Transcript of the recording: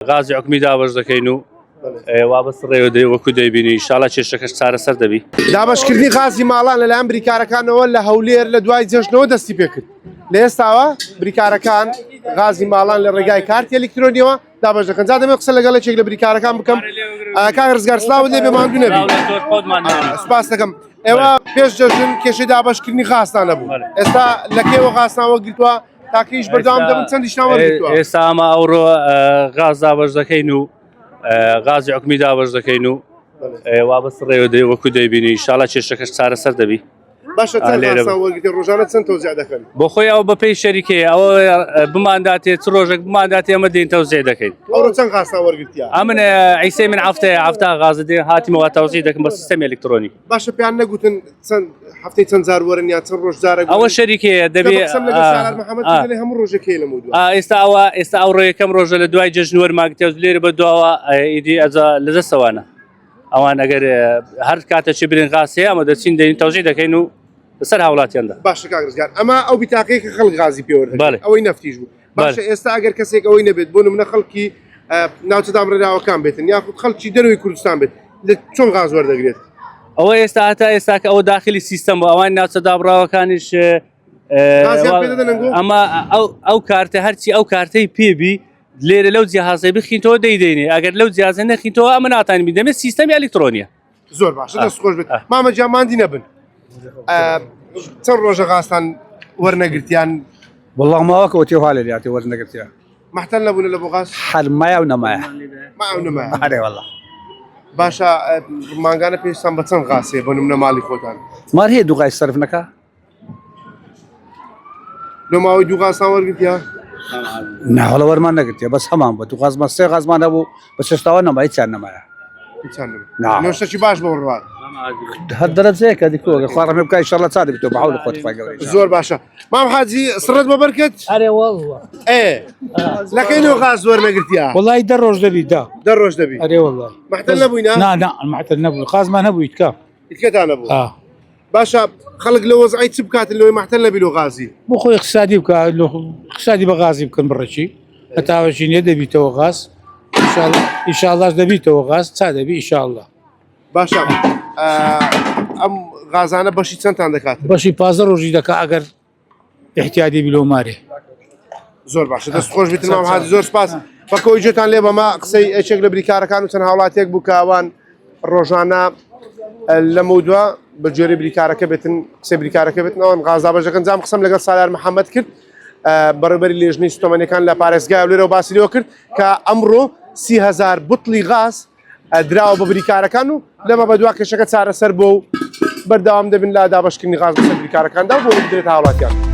غازی حکومی دابەش دەکەین و وابەست ڕێوە دەی وەکو دەیبینی ئیشاڵا کێشەکەش چارەسەر دەبی. دابەشکردنی غازی ماڵان لەلایەن بریکارەکانەوە لە هەولێر لە دوای جەژنەوە دەستی پێکرد لە ئێستاوە بریکارەکان غازی ماڵان لە ڕێگای کارتی ئەلیکترۆنیەوە دابەش دەکەن جا دەمێ قسە لەگەڵ یەکێک لە بریکارەکان بکەم کاک ڕزگار سلااوت لێ بێ ماندوو نەبی سپاس دەکەم ئێوە پێش جەژن کێشەی دابەشکردنی غازتان نەبوو ئێستا لە کێوە غازتان وەرگرتووە تاکەیش بەردەوام دەبن چەندیشتان وەرگرتووە ئێستا ئەمە ئەوڕۆ غاز دابەش دەکەین و غازی حکومی دابەش دەکەین و وابەست ڕێوە دەی وەکو دەیبینی ئیشاڵا کێشەکەش چارەسەر دەبی. باشە چەند غازتان وەرگرتێ ڕۆژانە چەند تەوزیع دەکەن؟ بۆ خۆی ئەوە بەپێی شەریکەیە ئەوە بمانداتێ چ ڕۆژێک بمانداتێ ئەمە دێین تەوزیع دەکەین. ئەوڕۆ چەند غازتان وەرگرتیە؟ ئەمن ئیسەی من هەفتەیە هەفتا غازە دێ هاتیمەوە تەوزیع دەکەم بە سیستەمی ئەلیکترۆنی. باشە پێیان نەگوتن چەند هەفتەی چەند جار وەرن یان چەند ڕۆژ جارێک ئەوە شەریکەیە دەبێ قسەم لەگەڵ سالار محەممەد کرد دەڵێ هەموو ڕۆژێک هەیە لەمەو دوا. ئێستا ئەوە ئێستا ئەوڕۆ یەکەم ڕۆژە لە دوای جەژن وەرماگرتێ لێرە بە دواوە ئیدی ئەجا لە دەستەوانە. ئەوان ئەگەر هەر کاتە چی برین غاز هەیە ئەمە دەچین دەین تەوزیع دەکەین و لەسەر هاوڵاتیاندا. باشە کاک ڕزگار ئەمە ئەو بیتاقەیە کە خەڵک غازی پێ وەردەگرێت بەڵێ. ئەوەی نەفتیش بوو باشە ئێستا ئەگەر کەسێک ئەوەی نەبێت بۆ نمونە خەڵکی ناوچە دامڕێراوەکان بێتن یاخود خەڵکی دەرەوەی کوردستان بێت لە چۆن غاز وەردەگرێت؟ ئەوە ئێستا هەتا ئێستا کە ئەوە داخلی سیستەم بوو ئەوان ناوچە دابڕاوەکانیش غازیان پێ دەدەن ئەنگۆ؟ ئەمە ئەو ئەو کارتە هەرچی ئەو کارتەی پێبی لێرە لەو جیهازەی بخینتەوە دەیدەینێ ئەگەر لەو جیازە نەخینتەوە ئەمە ناتانین بیدەمێ سیستەمی ئەلیکترۆنیە زۆر باشە دەست خۆش بێت مامە گیان ماندی نەبن چەند ڕۆژە غازتان وەرنەگرتیان والله ماوەکەوە تێ هاالێ لاتێ وەرنەگرتیان محتل نەبوون لە بۆ غاز هەر مایە و نەمایە ما و نەمایە ئەرێ والله باشە مانگانە پێویستان بە چەند غاز هەیە بۆ نمونە ماڵی خۆتان مار هەیە دوو غاز سەرف نەکا لۆ ماوەی دوو غازتان وەرگرتیا؟ نا وەڵا وەرمان نەگرتیە بەس هەمان بوو دوو غازمان سێ غازمان هەبوو بە چێشتاوە نەما هیچیان نەمایە هیچیان نەما نا. لۆ شتێکی باش بۆ ڕوات هەر دەرەجەیەکە دیکۆ خوا ڕەحمی بکا ئیشەڵڵا چا دەبیتەوە بە حەولی خۆت خوای گەورە ئیشەڵڵا. زۆر باشە مام حاجی سڕت بە بەرکەت ئەرێ والله ئێ لەکەی لۆ غاز وەرنەگرتیا وەڵی دە ڕۆژ دەبی دا دە ڕۆژ دەبی ئەرێ والله محتل نەبووینە نا نا معتل نەبوو خازمان هەبوو ئیتکا ئیتکەتان نەبوو ئا باشە خەڵک لە وەزعی چ بکاتن لەوەی مەحتەل نەبی لۆ غازی؟ بۆ خۆی اقتصادی بکە لۆ اقتصادی بە غازی بکەن بڕێکی هەتاوەکی نیە دەبیتەوە غاز ئیشاڵڵاش دەبیتەوە غاز چا دەبی ئیشاڵڵا. باشە ئەم غازانە بەشی چەندتان دەکات؟ بەشی پازدە ڕۆژی دەکا ئەگەر احتیادی بی لۆ مارێ. زۆر باشە دەست خۆش بیتن مام هادی زۆر سپاس بەکەوەی جێتان لێ بەمە قسەی یەکێک لە بریکارەکان و چەند هاوڵاتیەک بوو کە ئەوان ڕۆژانە لەمەودوا بە گوێرەی بریکارەکە بێتن قسەی بریکارەکە بێتن ئەوان غازا بەژەکەن جام قسەم لەگەڵ سالار محەممەد کرد بەڕێوبەری لێژنەی سوتەمەنیەکان لە پارێزگای هەولێرەوە باسی لێوە کرد کە ئەمڕۆ 30هزار بوتڵی غاز دراوە بە بریکارەکان و لەمە بەدوا کێشەکە چارەسەر بۆ و بەردەوام دەبن لە دابەشکردنی غاز بەسەر بریکارەکاندا و بۆ بدرێت هاوڵاتیان.